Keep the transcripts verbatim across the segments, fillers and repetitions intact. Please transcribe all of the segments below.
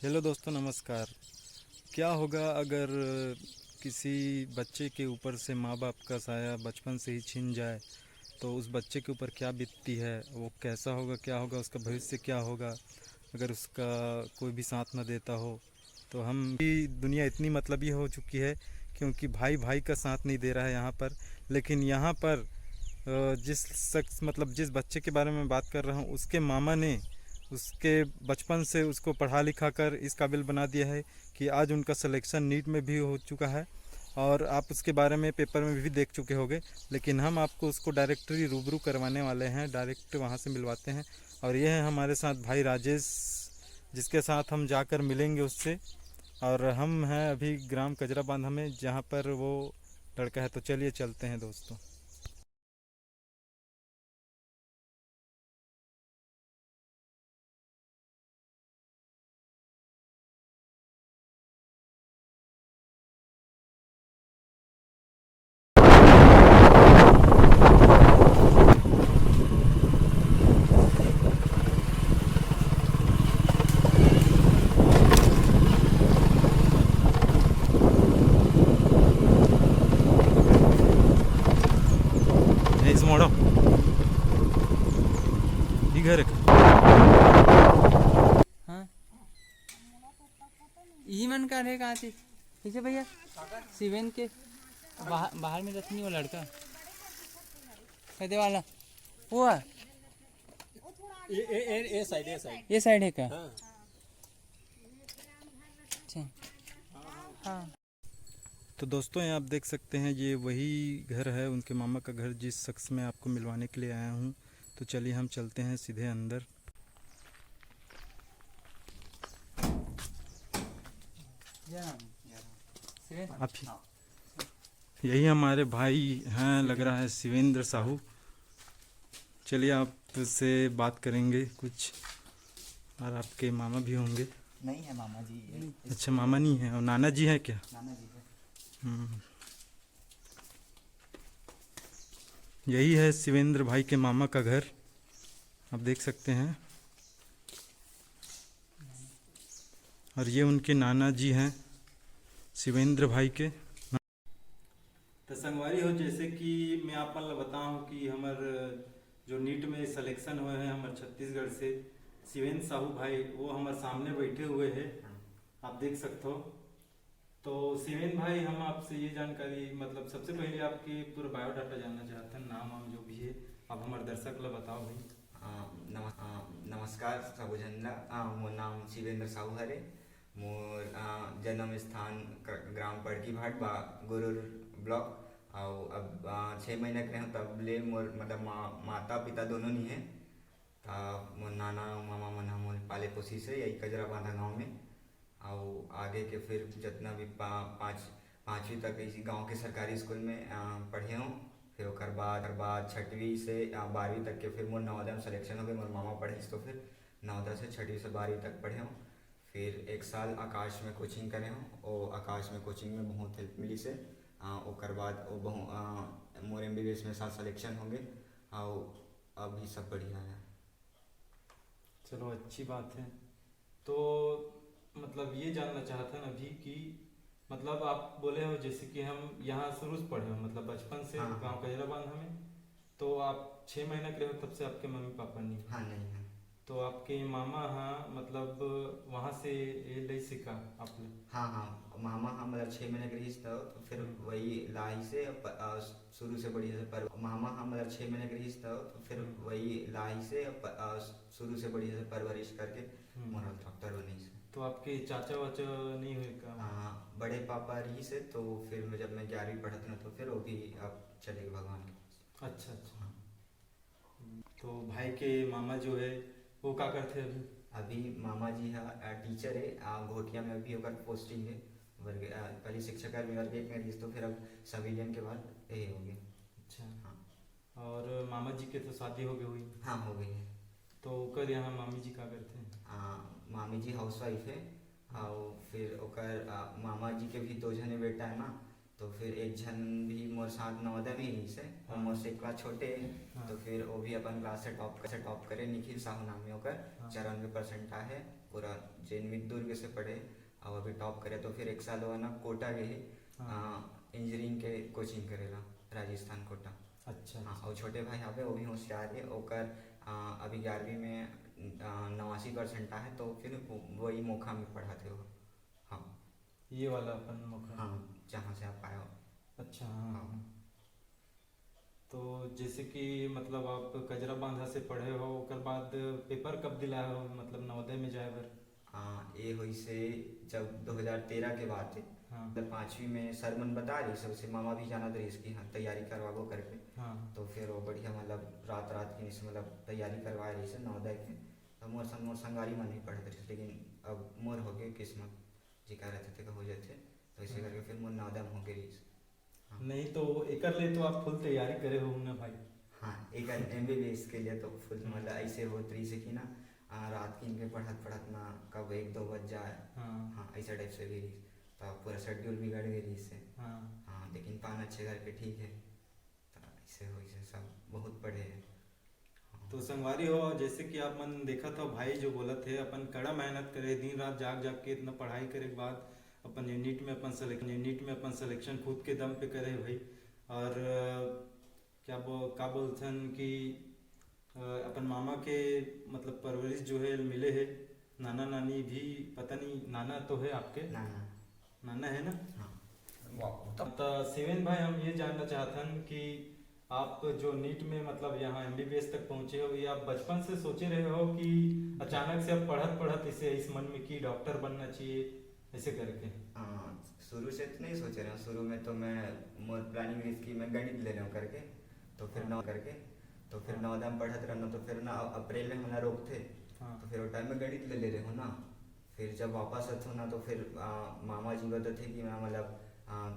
Hello दोस्तों, नमस्कार। क्या होगा अगर किसी बच्चे के ऊपर से माँ बाप का साया बचपन से ही छिन जाए, तो उस बच्चे के ऊपर क्या बीतती है, वो कैसा होगा, क्या होगा, उसका भविष्य क्या होगा, अगर उसका कोई भी साथ ना देता हो। तो हम भी, दुनिया इतनी मतलबी हो चुकी है, क्योंकि भाई भाई का साथ नहीं दे रहा है यहाँ पर। लेकिन यहाँ पर अ, जिस शख्स, मतलब जिस बच्चे के बारे में बात कर रहा हूँ, उसके मामा ने उसके बचपन से उसको पढ़ा लिखा कर इस काबिल बना दिया है कि आज उनका सिलेक्शन नीट में भी हो चुका है और आप उसके बारे में पेपर में भी देख चुके होंगे। लेकिन हम आपको उसको डायरेक्टली रूबरू करवाने वाले हैं, डायरेक्ट वहाँ से मिलवाते हैं। और ये है हमारे साथ भाई राजेश, जिसके साथ हम जाकर मिलेंगे उससे। और हम हैं अभी ग्राम कजरा बांधा में, जहाँ पर वो लड़का है। तो चलिए चलते हैं दोस्तों। यहीच मोडो. ही घर आहे का? हाँ, यही मन का रहे कहाँ थी? पीछे भैया, शिवेन के बाहर, बाहर में रखनी वो लड़का, कैदे वाला, वो है। ए, ए, ए, ए साइड, ए साइड। ये साइड है क्या? हाँ। अच्छा। हाँ। तो दोस्तों, ये आप देख सकते हैं, ये वही घर है, उनके मामा का घर, जिस शख्स में आपको मिलवाने के लिए आया हूँ। तो चलिए, हम चलते हैं सीधे अंदर। आप ही, यही हमारे भाई हैं, लग रहा है, शिवेंद्र साहू। चलिए, आपसे बात करेंगे कुछ, और आपके मामा भी होंगे। नहीं है मामा जी, ये अच्छा, मामा नहीं है। और नाना जी है क्या? नाना जी है। हम्म। यही है शिवेंद्र भाई के मामा का घर, आप देख सकते हैं। और ये उनके नाना जी हैं शिवेंद्र भाई के। तो संगवारी हो, जैसे कि मैं आप मन ल बताऊं कि हमर जो नीट में सिलेक्शन हुए हैं हमर छत्तीसगढ़ से, शिवेंद्र साहू भाई, वो हमर सामने बैठे हुए हैं, आप देख सकते हो। तो शिवेंद्र भाई, हम आपसे ये जानकारी, मतलब सबसे पहले आपके पूरा बायोडाटा जानना चाहते हैं, नाम वाम जो भी है, आप हमारे दर्शक ला बताओ भाई। आ, नमस-, आ, नमस्कार सबो झन ला। आ, मोर नाम शिवेंद्र साहू हरे। मोर, आ, जन्म स्थान क-, ग्राम पड़की भाट बा, गुरूर ब्लॉक। अउ अब, आ, छः महीना के रहे तब ले मोर मतलब मा-, माता पिता दोनों नहीं है। त मोर नाना अउ मामा मन ह मोर पाले पोसिस हे यही कजरा बांधा गांव में। अउ आगे के फिर जितना भी पा-, पाँच, पाँचवीं तक इसी गांव के सरकारी स्कूल में, अ, पढ़े हूँ। फिर ओकर बाद, ओकर बाद छठवीं से, अ, बारहवीं तक के फिर मोर नवोदय में सिलेक्शन हो गए। मोर मामा पढ़िस तो फिर नवोदय से छठवीं से बारहवीं तक पढ़े हूँ। फिर एक साल आकाश में कोचिंग करे हूँ। ओ आकाश में कोचिंग में बहुत हेल्प मिली से, अ, ओकर बाद ओ बहु-, अ, मोर एम बी बी एस में साथ सिलेक्शन हो गए। अउ अभी सब बढ़िया है। चलो, अच्छी बात है। तो मतलब ये जानना चाहत हन अभी कि मतलब आप बोले हो जैसे कि हम यहाँ शुरू से पढ़े हो, मतलब बचपन से हाँ। गाँव कजरा बांधा में, तो आप छः महीना के रहे हो तब से आपके मम्मी पापा नहीं? हाँ, नहीं है। तो आपके मामा हाँ, मतलब वहाँ से ये ले सीखा आप लोग? हाँ, हाँ, मामा हाँ, मतलब छः महीना के रहिस तो, तो फिर हम्म। वही लाई से प-, अ, शुरू से बढ़िया से पर-, मामा हाँ, मतलब छः महीना के रहिस तो, तो फिर हम्म। वही लाई से प-, अ, शुरू से बढ़िया से परवरिश करके हम्म। मोर डॉक्टर बनिस। तो आपके चाचा वाचा नहीं हुए का? हाँ, बड़े पापा रहिस हे, तो फिर मैं, जब मैं ग्यारहवीं पढ़त ना, तो फिर वो भी अब चले गए भगवान के पास। अच्छा, अच्छा। हाँ। तो भाई के मामा जो है, वो का करथे अभी? अभी मामा जी हा, अ, टीचर है, अ, घोटिया में अभी ओकर पोस्टिंग है। वर्ग, अ, पहले शिक्षा कर्मी वर्ग एक में रहिस, तो फिर अब सिविलियन के बाद ये हो गया। अच्छा। हाँ। और मामा जी के तो शादी हो गई हुई? हाँ, हो गई है। तो ओकर यहाँ मामी जी का करथे? आ, मामी जी हाउसवाइफ है। हम्म। और फिर ओकर, आ, मामा जी के भी दो जने बेटा है ना, तो फिर एक झन भी मोर साथ नवोदय में ही रहिस हे, और हाँ। मोर से एक क्लास छोटे हे, हाँ। तो फिर वो भी अपन क्लास से टॉप, से टॉप करे, निखिल साहू नाम हे ओकर, हाँ। चौरानवे परसेंट आए हे, पूरा जेन भी दुर्ग से पढ़े, और अभी टॉप करे, तो फिर एक साल वो ना कोटा गे हे, हाँ। आ, इंजीनियरिंग के कोचिंग करेला, राजस्थान कोटा। अच्छा, हाँ, अच्छा। और छोटे भाई हवे, वो भी होशियार हे, ओकर, आ, अभी ग्यारहवीं में, आ, नवासी परसेंट आए हे, तो फिर वो, वही मोखा में पढ़ाथे वो। हाँ। ये वाला अपन मोखा? हाँ, जहाँ से आप आए हो। अच्छा, हाँ, हाँ। हाँ। तो जैसे कि मतलब आप कजरा बांधा से पढ़े हो, ओकर बाद पेपर कब दिलाए हो, मतलब नवोदय में जाए बर? हाँ, ये होइस हे जब दो हज़ार तेरह के बात हे। हाँ। मतलब पाँचवीं में सर मन बता रहिस, सबसे मामा भी जानत रहिस कि हाँ, तैयारी करवाबो करके। हाँ। तो फिर वो बढ़िया मतलब रात रात के निस मतलब तैयारी करवाए रहिस हे नवोदय के। तो मोर संग, मोर संगवारी मन भी पढ़त रहिस, लेकिन अब मोर हो गए किस्मत, जेकर रहथे तेकर हो जाथे, तो ऐसे हम्म। करके फिर मोर नवोदय में हो गए रहिस। हाँ। नहीं तो एकर ले तो आप फुल तैयारी करे हो ना भाई। हाँ, एकर एमबीबीएस के लिए तो फुल हम्म। मतलब ऐसे होत रहिस हे कि ना, आ, रात के इनके पढ़त पढ़त ना कब एक दो बज जाए। हाँ। हाँ, ऐसा टाइप से भी रहिस, तो पूरा शेड्यूल बिगड़ गए रहिस हे। हाँ। हाँ, लेकिन पान अच्छे करके ठीक हे, तो ऐसे होइस हे सब, बहुत पढ़े हे। तो संगवारी हो, जैसे कि आप मन देखत हो, भाई जो बोलत हे, अपन कड़ा मेहनत करे, दिन रात जाग जाग के इतना पढ़ाई करे के बाद अपन यूनिट में अपन सिलेक्शन, यूनिट में अपन सिलेक्शन खुद के दम पे करे हे भाई। और, अ, क्या बो-, का बोलथन कि, अ, अपन मामा के मतलब परवरिश जो है मिले हे, नाना नानी भी, पता नहीं, नाना तो है आपके? नाना। नाना है ना? हाँ। वाह, तब त शिवेन भाई, हम ये जानना चाहथन कि आप जो नीट में, मतलब, यहाँ एमबीबीएस तक पहुँचे हो, ये आप बचपन से सोचे रहे हो कि अचानक से अब पढ़त पढ़त इसे इस मन में कि डॉक्टर बनना चाहिए, ऐसे करके? हाँ, शुरू से तो नहीं सोचे रहे। शुरू में तो मैं, मोर प्लानिंग रहिस कि मैं गणित ले रहे हूँ करके, तो फिर हाँ। नौ करके, तो फिर हाँ। नवोदय में पढ़त रहना, तो फिर ना अप्रैल में हमला रोकथे, हाँ। तो फिर वो टाइम में गणित ले ले रहे हो ना। फिर जब वापस आथो ना, तो फिर, आ, मामा जी बताथे कि मैं, मतलब, आ,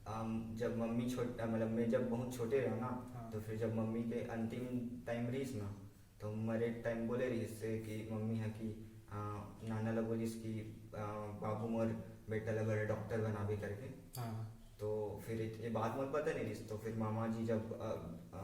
आ, जब मम्मी छोट-, मतलब, मैं जब बहुत छोटे रहे ना, हाँ। तो फिर जब मम्मी के अंतिम टाइम रहिस ना, तो मरे टाइम बोले रहिस से कि मम्मी ह कि, आ, नाना ला बोलिस कि, आ, बाबू मोर बेटा ला बड़े डॉक्टर बनाबे करके। हाँ। तो फिर ये बात मोर पता नहीं रहिस, तो फिर मामा जी जब, आ, आ,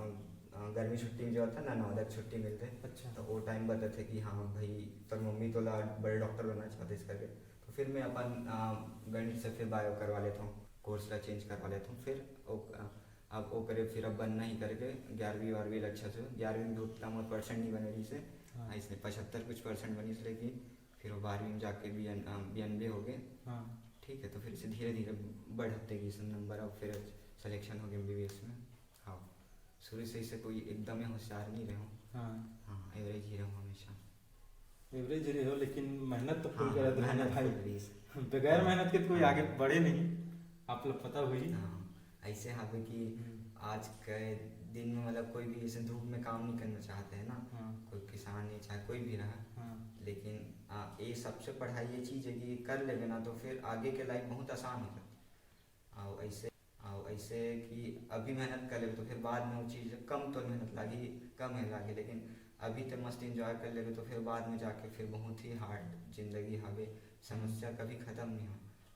आ, गर्मी छुट्टी में जो होता ना, नवोदय छुट्टी मिलते, अच्छा। तो वो टाइम बताथे कि हाँ भाई, तोर मम्मी तोला बड़े डॉक्टर बनना चाहते इस करके। तो फिर मैं अपन, आ, गणित से फिर बायो करवा लेता हूँ, कोर्स ला चेंज करवा लेता हूँ। फिर ओ-, आ, अब ओकरे फिर अब बनना ही करके ग्यारहवीं बारहवीं ला अच्छा से, ग्यारहवीं में भी उतना मोर परसेंट नहीं बने रहिस हे, हाँ। इसलिए पचहत्तर कुछ परसेंट बनिस, लेकिन फिर वो बारहवीं में जाके बी एन, आ, बयानबे हो गए। हाँ। ठीक है, तो फिर इसे धीरे धीरे बढ़ते गई नंबर, अब फिर सिलेक्शन हो गया एमबीबीएस में। हाँ, शुरू से इसे कोई एकदम ही होशियार नहीं रहे हूँ। हाँ। हाँ, एवरेज ही रहे हूँ हमेशा। एवरेज ही रहे हो, लेकिन मेहनत तो फुल हाँ, करत रहे ना मेहनत भाई। फुल रही है। बगैर हाँ। मेहनत के तो कोई हाँ। आगे बढ़े नहीं, आप लोग पता हुई। हाँ, ऐसे हावे कि हम्म। आज के दिन में, मतलब, कोई भी ऐसे धूप में काम नहीं करना चाहते हैं ना, हाँ। कोई किसान नहीं, चाहे कोई भी रहा, हाँ। लेकिन, आ, ये सबसे पढ़ाई ये चीज़ है कि कर लेवे ना, तो फिर आगे के लाइफ बहुत आसान हो जाती है। और ऐसे, और ऐसे कि अभी मेहनत कर लेवे, तो फिर बाद में वो चीज़ कम तो मेहनत लागी, कम है लागी, लेकिन अभी तो मस्त एंजॉय कर लेवे, तो फिर बाद में जाके फिर बहुत ही हार्ड जिंदगी हावे, समस्या कभी ख़त्म नहीं हो।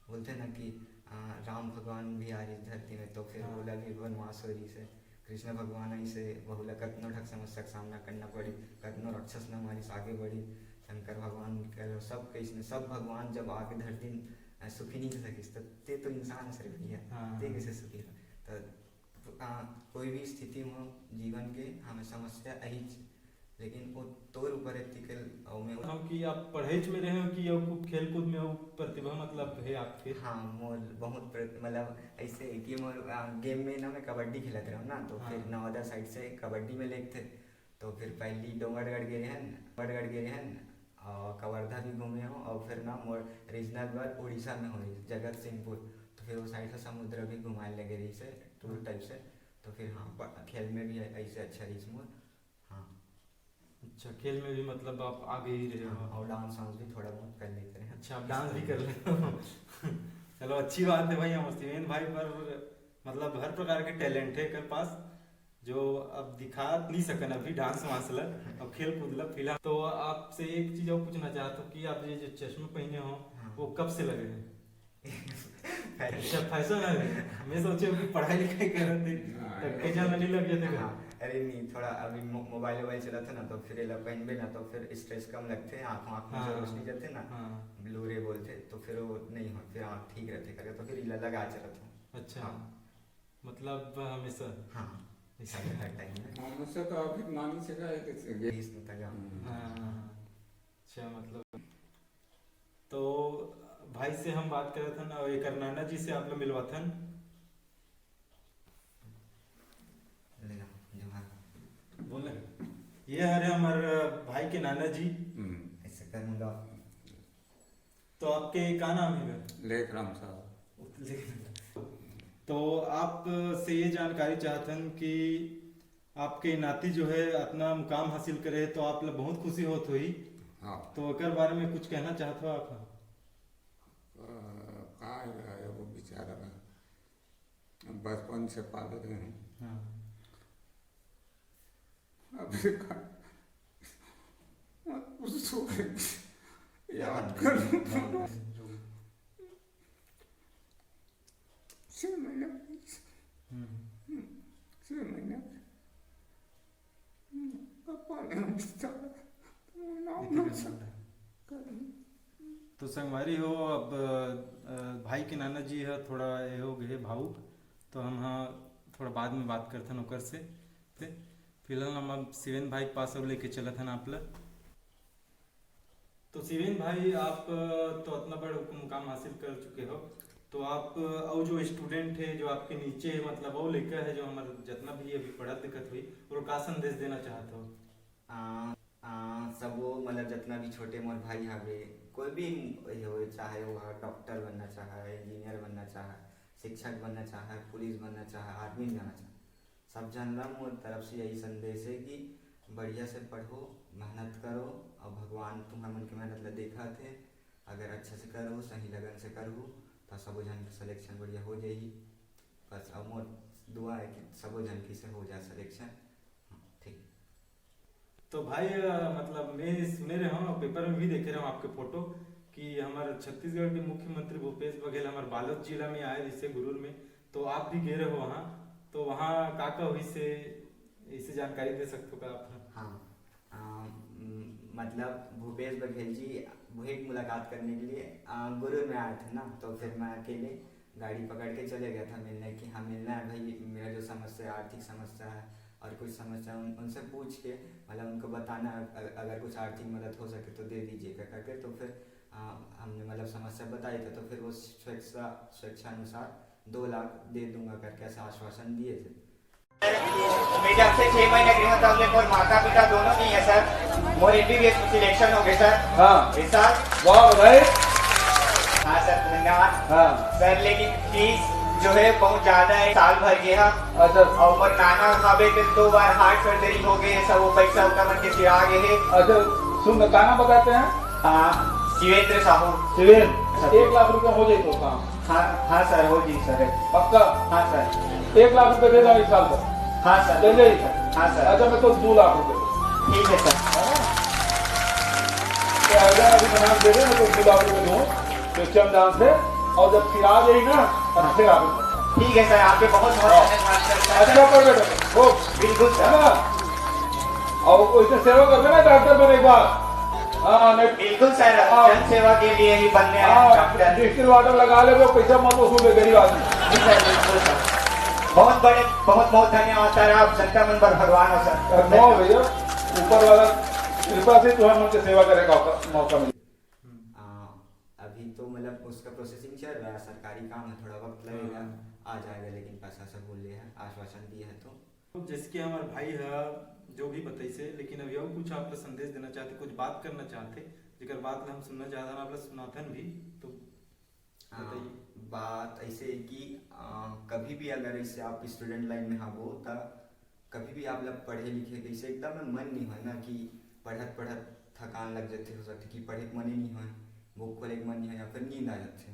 बोलते ना कि, आ, राम भगवान भी आ रही धरती में, तो फिर हाँ। ओला भी वनवास हो रही से, कृष्ण भगवान आई से, वहू ला कतनो ठक समस्या का सामना करना पड़ी, कतनो राक्षस न मारिस, आगे बढ़ी, शंकर भगवान कह लो, सब कैसने, सब भगवान जब आके धरती में, आ, सुखी नहीं कर सकिस, तो ते तो इंसान सिर्फ ही है, हाँ, ते हाँ। कैसे सुखी हो? तो, आ, कोई भी स्थिति हो जीवन के, हमें समस्या अहिच, लेकिन वो तोर ऊपर है टिकल, और मैं हम कि आप पढ़ाई में रहे हो कि या कुछ खेल कूद में हो प्रतिभा, मतलब, है आपके? हाँ, मोर बहुत प्र-, मतलब, ऐसे है कि मोर, आ, गेम में ना मैं कबड्डी खेलत रहूँ ना, तो हाँ। फिर नवादा साइड से कबड्डी में लेग थे, तो फिर पहली डोंगरगढ़ गए रहन, डोंगरगढ़ गए रहन, और कवर्धा भी घूमे हो, और फिर ना मोर रीजनल बार उड़ीसा में हो रही, जगत सिंहपुर, तो फिर वो साइड से समुद्र भी घुमाए लगे रही से, टूर हाँ। टाइप से। तो फिर हाँ, प-, खेल में भी ऐसे अच्छा रही मोर। हाँ। अच्छा, खेल में भी, मतलब, आप आगे ही रहे हो? हाँ, और डांस वांस भी थोड़ा बहुत कर लेते हैं। अच्छा, आप डांस भी कर लेते हो। चलो, अच्छी बात है भाई, हम शिवेन भाई पर, मतलब, हर प्रकार के टैलेंट है एकर पास, जो अब दिखा नहीं सकन अभी डांस वांस ला और खेल कूद ला फिलहाल। तो आपसे एक चीज और पूछना चाहता हूँ कि आप ये जो चश्मा पहने हो, हाँ। वो कब से लगे हैं? अच्छा, फैशन है। मैं सोचे कि पढ़ाई लिखाई करत हे, हाँ, तो कई झन ला नहीं लग जाथे का? हाँ, अरे नहीं, थोड़ा अभी मो-, मोबाइल वोबाइल चलत हे ना, तो फिर एला पहनबे ना, तो फिर स्ट्रेस कम लगथे, आँखों आँख में जो हाँ, रोशनी जाथे ना, हाँ। ब्लू रे बोलथे, तो फिर वो नहीं हो, फिर आँख ठीक रहथे करके, तो फिर इला लगा चलत हूँ। अच्छा, हाँ। मतलब हमेशा हाँ, ऐसा हर टाइम में। हमेशा तो अभी मानी से का है कि ये इसमें तगा। हम्म। हाँ, अच्छा, मतलब, तो भाई से हम बात करत हन, और एकर नाना जी से आप लोग मिलवाथन। ले लो, जोहार। बोले, ये हरे हमार भाई के नाना जी। हम्म। ऐसे कर मुंडा। तो आपके का नाम है? लेख राम साहब। तो आप से ये जानकारी चाहतन कि आपके नाती जो है अपना मुकाम हासिल करे, तो आप ला बहुत खुशी होत होही। हाँ। तो एकर बारे में कुछ कहना चाहत हो आप? अ, का है वो बेचारा बचपन से पाले रहे हैं। हाँ। अभी का मत पूछो। याद करो। छह महीने, हम्म। छह महीने। पापा ने बेचारा, तो नाम ना कर। तो संगवारी हो, अब अ, भाई के नाना जी ह थोड़ा ये हो गए भावुक, तो हम ह थोड़ा बाद में बात करथन ओकर से। ते फिलहाल हम अब शिवेंद्र भाई के पास अब लेके चलत हन आप ला। तो शिवेंद्र भाई, आप अ, तो इतना बड़ मुकाम हासिल कर चुके हो, तो आप अ, और जो स्टूडेंट है जो आपके नीचे है, मतलब और लड़का है जो हमारे जितना भी अभी पढ़त लिखत हुई, और का संदेश देना चाहते हो? आ, आ, सबो मतलब जितना भी छोटे मोर भाई हवे, कोई भी ये हो, चाहे वो डॉक्टर बनना चाहे, इंजीनियर बनना चाहे, शिक्षक बनना चाहे, पुलिस बनना चाहे, आर्मी में जाना चाहे, सब जन ला मोर तरफ से यही संदेश है कि बढ़िया से पढ़ो, मेहनत करो, और भगवान तुम्हार मन के मेहनत ला देखत हे। अगर अच्छा से करो, सही लगन से करो, तो सबो जन के सिलेक्शन बढ़िया हो जाही। बस अब मोर दुआ है कि सबो जन की से हो जाए सिलेक्शन। ठीक। तो भाई, अ, मतलब मैं सुने रहे हूँ, पेपर में भी देखे रहे हूँ आपके फोटो कि हमारे छत्तीसगढ़ के मुख्यमंत्री भूपेश बघेल हमारे बालोद जिला में आए, जैसे गुरूर में, तो आप भी गए रहे हो वहाँ, तो वहाँ का का हुई से इसे जानकारी दे सकते हो का आप? हाँ, आ, म, मतलब भूपेश बघेल जी वही मुलाकात करने के लिए आ, गुरूर में आए थे ना, तो फिर मैं अकेले गाड़ी पकड़ के चले गया था मिलने कि हाँ, मिलना है भाई, मेरा जो समस्या है, आर्थिक समस्या है और कुछ समस्या उन, उनसे पूछ के, मतलब उनको बताना है, अ- अगर कुछ आर्थिक मदद हो सके तो दे दीजिएगा करके। तो फिर आ, हमने मतलब समस्या बताई था, तो फिर वो स्वेच्छा स्वेच्छा अनुसार दो लाख दे दूंगा करके ऐसा आश्वासन दिए थे। मेरे जब से छह महीने गृह तब ले मोर माता पिता दोनों नहीं है सर। मोर एमबीबीएस में सिलेक्शन हो गए सर। हाँ। इस साल। वाह भाई। हाँ सर, धन्यवाद। हाँ। सर, लेकिन फीस जो है बहुत ज्यादा है, साल भर के है। अच्छा। और मोर नाना हवे तो दो बार हार्ट सर्जरी हो गए है सर, वो पैसा उनका मन के सिरा गए है। अच्छा, सुन, गाना बताते हैं। हाँ, शिवेंद्र साहू। शिवेंद्र, एक लाख रुपया हो जाए तो काम। हाँ, हाँ सर, हो जी सर। पक्का? हाँ सर। एक लाख रुपया दे दो एक साल का। हाँ सर। चल जाएगी। हाँ सर। अच्छा, मैं तो दो लाख रुपया। ठीक है सर। तो अगर अभी बना दे दे, मैं तो दो लाख रुपया दूँ, तो चंद दान से, और जब फिर आ जाएगी ना, तब फिर आप। ठीक है सर, आपके बहुत बहुत धन्यवाद सर। अच्छा कर बेटा, हो, बिल्कुल है सर। ना? और वैसे सेवा कर देना डॉक्टर बने एक बार। हाँ, नहीं, बिल्कुल सर, हाँ। जन सेवा के लिए ही बनने आए हाँ, डॉक्टर। डिस्टिल वाटर लगा ले, वो पैसा मत वसूल ले, गरीब आदमी। जी सर, बिल्कुल सर। बहुत बड़े, बहुत बहुत धन्यवाद सर, आप जनता मन पर भगवान हो सर। और नो भैया, ऊपर वाला कृपा से तुम्हें मन की सेवा करे का मौका, मौका मिले। आ, अभी तो मतलब उसका प्रोसेसिंग चल रहा है, सरकारी काम है, थोड़ा वक्त लगेगा, हाँ। आ जाएगा, लेकिन पैसा सब बोल लिया है, आश्वासन दिया है। तो जैसे कि हमारे भाई है जो भी बताइसे, लेकिन अभी और कुछ आप ला संदेश देना चाहते, कुछ बात करना चाहते, जेकर बात ला हम सुनना चाहते हैं, आप ला सुनाथन भी, तो आ, बताइए। बात ऐसे है कि आ, कभी भी अगर ऐसे आप स्टूडेंट लाइन में हबो, त कभी भी आप ला पढ़े लिखे के ऐसे एकदम मन नहीं होय ना कि पढ़त पढ़त थकान लग जाते, हो सकते कि पढ़े के मन ही नहीं होय, बुक खोले के मन नहीं होय या फिर नींद आ जाते।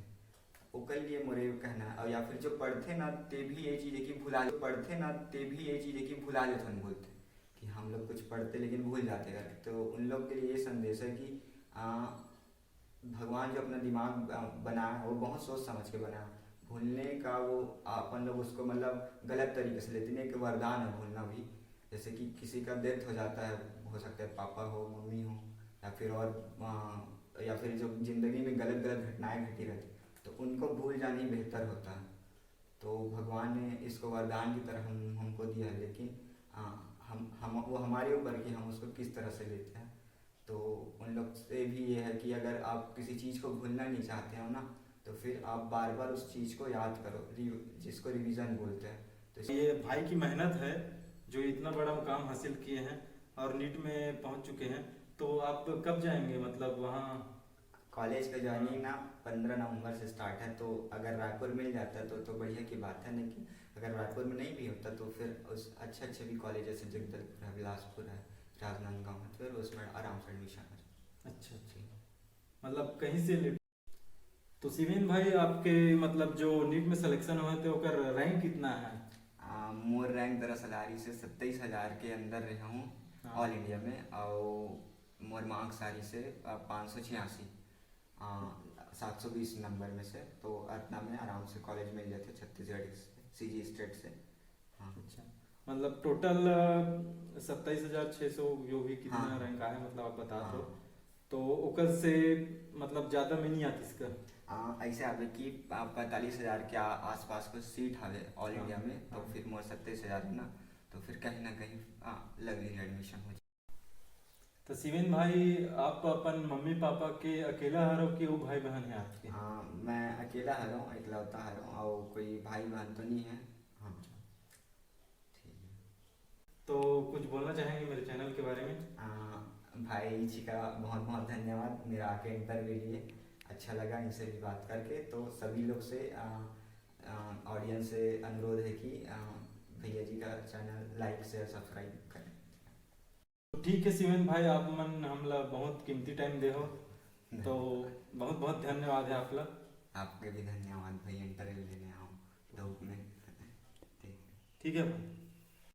ओकर लिए मोरे कहना है, और या फिर जो पढ़ते ना, ते भी ये चीज़ है कि भुला पढ़ते ना, ते भी ये चीज़ है कि भुला जाते, हम बोलते कि हम लोग कुछ पढ़ते लेकिन भूल जाते करके। तो उन लोग के लिए ये संदेश है कि आ, भगवान जो अपना दिमाग आ, बनाया है, वो बहुत सोच समझ के बनाया है। भूलने का वो अपन लोग उसको मतलब गलत तरीके से लेते हैं कि वरदान है भूलना भी। जैसे कि किसी का डेथ हो जाता है, हो सकता है पापा हो, मम्मी हो, या फिर और अ, या फिर जो जिंदगी में गलत गलत घटनाएं घटी रहती, तो उनको भूल जाना ही बेहतर होता है। तो भगवान ने इसको वरदान की तरह हम हमको दिया है, लेकिन अ, हम हम वो हमारे ऊपर कि हम उसको किस तरह से लेते हैं। तो उन लोग से भी ये है कि अगर आप किसी चीज़ को भूलना नहीं चाहते हो ना, तो फिर आप बार बार उस चीज़ को याद करो, रिव- जिसको रिवीजन बोलते हैं। तो ये भाई की मेहनत है जो इतना बड़ा मुकाम हासिल किए हैं और नीट में पहुंच चुके हैं। तो आप कब जाएंगे, मतलब, वहाँ? कॉलेज का ज्वाइनिंग ना पंद्रह नवंबर से स्टार्ट है, तो अगर रायपुर मिल जाता है तो तो बढ़िया की बात है, लेकिन अगर रायपुर में नहीं भी होता तो फिर उस अच्छे अच्छे भी कॉलेज जैसे जगदलपुर है, बिलासपुर है, राजनांदगांव है, फिर उसमें आराम से एडमिशन हो जाता। अच्छा, अच्छा। मतलब, कहीं से ले तो शिवेन भाई, आपके, मतलब, जो नीट में सिलेक्शन हुआ है तो ओकर रैंक कितना है? आ, मोर रैंक दरअसल आरी से सत्ताईस हजार के अंदर रहे हूँ हाँ। ऑल इंडिया में, और मोर मार्क्स आरी से पाँच सौ छियासी, सात सौ बीस नंबर में से। तो इतना में आराम से कॉलेज मिल जाते छत्तीसगढ़ से, सीजी स्टेट से। हाँ। अच्छा, मतलब, टोटल सत्ताईस हजार छः सौ जो भी कितना हाँ। रैंक आए, मतलब, आप बता हाँ। दो, तो ओकर से, मतलब, ज़्यादा में नहीं आतिस का? आ, ऐसे आवे कि पैंतालीस हजार के आ- आसपास कुछ सीट हवे ऑल हाँ। इंडिया में, तो हाँ। फिर मोर सत्ताईस हजार है ना, तो फिर कहीं ना कहीं आ, लग रही एडमिशन हो जाए। तो शिवेन भाई, आप अपन मम्मी पापा के अकेला हरो कि वो भाई बहन है आपके? हाँ, मैं अकेला हरो, इकलौता हरो, और कोई भाई बहन तो नहीं है। हाँ। ठीक है। तो कुछ बोलना चाहेंगे मेरे चैनल के बारे में? आ, भाई जी का बहुत बहुत धन्यवाद मेरा आके इंटरव्यू लिए, अच्छा लगा इनसे भी बात करके। तो सभी लोग से ऑडियंस से अनुरोध है कि आ, भैया जी का चैनल लाइक शेयर सब्सक्राइब करें। तो ठीक है शिवेन भाई, आप मन हमला बहुत कीमती टाइम दे हो, तो बहुत बहुत धन्यवाद है आपला। आपके भी धन्यवाद भाई, इंटरव्यू लेने आओ धूप में। ठीक है। ठीक है भाई।